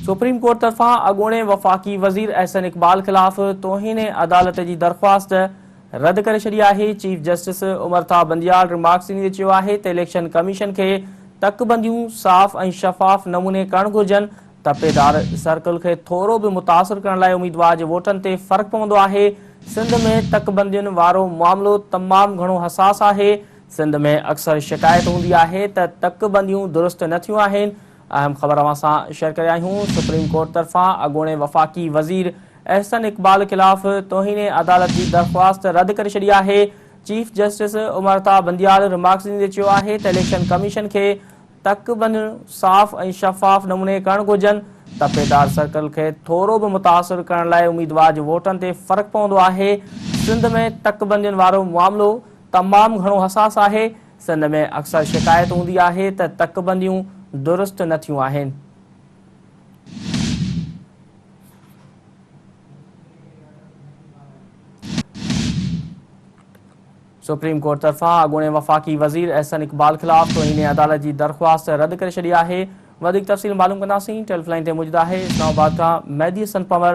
Supreme court طرفان اڳوڻي وفاقي وزير احسن اقبال خلاف توهين عدالت جي درخواست رد ڪري ڇڏي آهي. Chief justice Umar Ata Bandial remarks ڏيندي چيو آهي ته اليڪشن ڪميشن کي تڪ بنديون صاف ۽ شفاف نموني ڪرڻ گهرجن، تپيدار سرڪل کي ٿورو به متاثر ڪرڻ لاء اميدوار جي ووٽن تي فرق پوندو آهي، سنڌ ۾ تڪ بندين وارو معاملو تمام گهڻو حساس آهي، سنڌ ۾ اڪثر شڪايت هوندي آهي ته تڪ بنديون درست نه ٿيون آهن، اهم خبر اوهان سان شيئر ڪري آهيون، سپريم ڪورٽ طرفان اڳوڻي وفاقي وزير احسن اقبال خلاف توهين عدالت جي درخواست رد ڪري ڇڏي آهي، chief justice Umar Ata Bandial remarks ڏيندي چيو آهي ته اليڪشن ڪميشن کي تڪ بنديون صاف ۽ شفاف نموني ڪرڻ گهرجن، تپيدار سرڪل کي ٿورو به متاثر ڪرڻ لاء اميدوار جي ووٽن تي فرق پوندو آهي، سنڌ ۾ تڪ بندين وارو معاملو تمام گهڻو حساس آهي، سنڌ ۾ اڪثر شڪايت هوندي آهي ته تڪ بنديون درست نه ٿيون آهن. سپريم ڪورٽ طرفان اڳوڻي وفاقي وزير احسن اقبال خلاف توهين عدالت جي درخواست رد ڪري ڇڏي آهي. وڌيڪ تفصيل معلوم ڪنداسين. ٽيليف لائين تي موجود آهي اسلام آباد کان مهدي حسن پنور.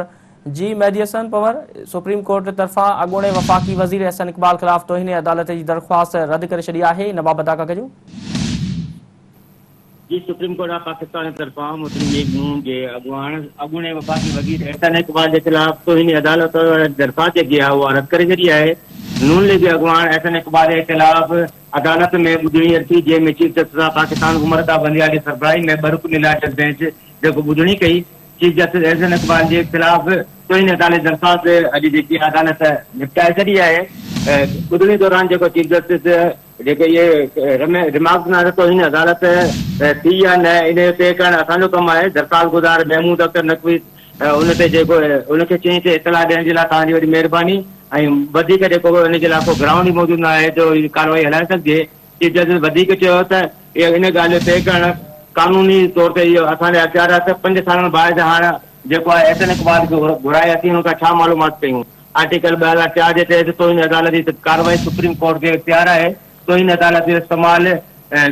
جي مهدي حسن پنور، سپريم ڪورٽ طرفان اڳوڻي وفاقي وزير احسن اقبال خلاف توهين عدالت جي درخواست رد ڪري ڇڏي آهي، ان بابت آگاهه ڪجو. جي سپريم ڪورٽ آف پاڪستان طرفان مسلم ليگ نون جي اڳواڻ اڳوڻي وفاقي وزير احسن اقبال جي خلاف توهين عدالت واري درخواست جيڪي آهي اها رد ڪري ڇڏي آهي. نون ليگ جي اڳواڻ احسن اقبال جي خلاف عدالت ۾ ٻڌڻي ٿي جنهن ۾ chief justice of Pakistan Umar Ata Bandial جي سربراهي ۾ ٻه رڪني لارجر بينچ جيڪو ٻڌڻي ڪئي. چيف جسٽس احسن اقبال جي خلاف توهين عدالتي درخواست اڄ جيڪي عدالت نپٽائي ڇڏي آهي. ٻڌڻي دوران جيڪو چيف جسٽس جيڪي اهي ريمارڪس ڏنا ته توهين عدالت ٿي يا نه ان جو طئي ڪرڻ اسان جو ڪم آهي. درخواست گذار محمود اختر نقوي ان تي جيڪو ان کي چيائين ته اطلاع ڏيڻ جي لاء توهان جي وڏي مهرباني ۽ وڌيڪ جيڪو ان جي لاء ڪو گرائونڊ ئي موجود نه آهي جو ڪارروائي هلائي سگهجي. چيف جسٽس وڌيڪ چيو ته اهو ان ڳالهه جو طئي ڪرڻ قانوني طور تي اهو اسان جا اختيار آهي ته پنج سالن بعد هاڻ جيڪو آهي احسن اقبال کي گهرائي اسين ان کان ڇا معلومات ڪيون. آرٽيڪل 2004 جي تحت توهين عدالت جي ڪارروائي سپريم ڪورٽ کي اختيار آهي، توهين عدالت جو استعمال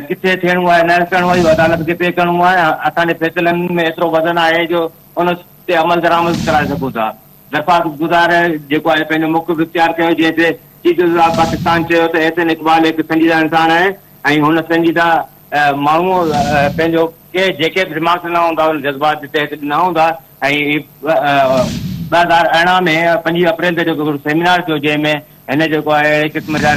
ڪٿي ٿيڻو آهي نه ڪرڻو آهي اهو عدالت کي طئي ڪرڻو آهي، اسان جي فيصلن ۾ ايترو وزن آهي جو ان تي عملدرآمد ڪرائي سگهون ٿا. درخواست گذار جيڪو آهي پنهنجو موقف اختيار ڪيو جنهن تي چيف جسٽس آف پاڪستان چيو ته احسن اقبال هڪ سنجيده انسان آهي ۽ هن سنجيده ماڻهو پنهنجو ڪي جيڪي به ريمارڪس ڏنا هوندا ان جذبات جي تحت ڏنا هوندا ۽ 2018 ۾ 25 اپريل تي جيڪو هڪڙو سيمينار ٿيو جنهن ۾ هن جيڪو آهي اهڙي قسم جا.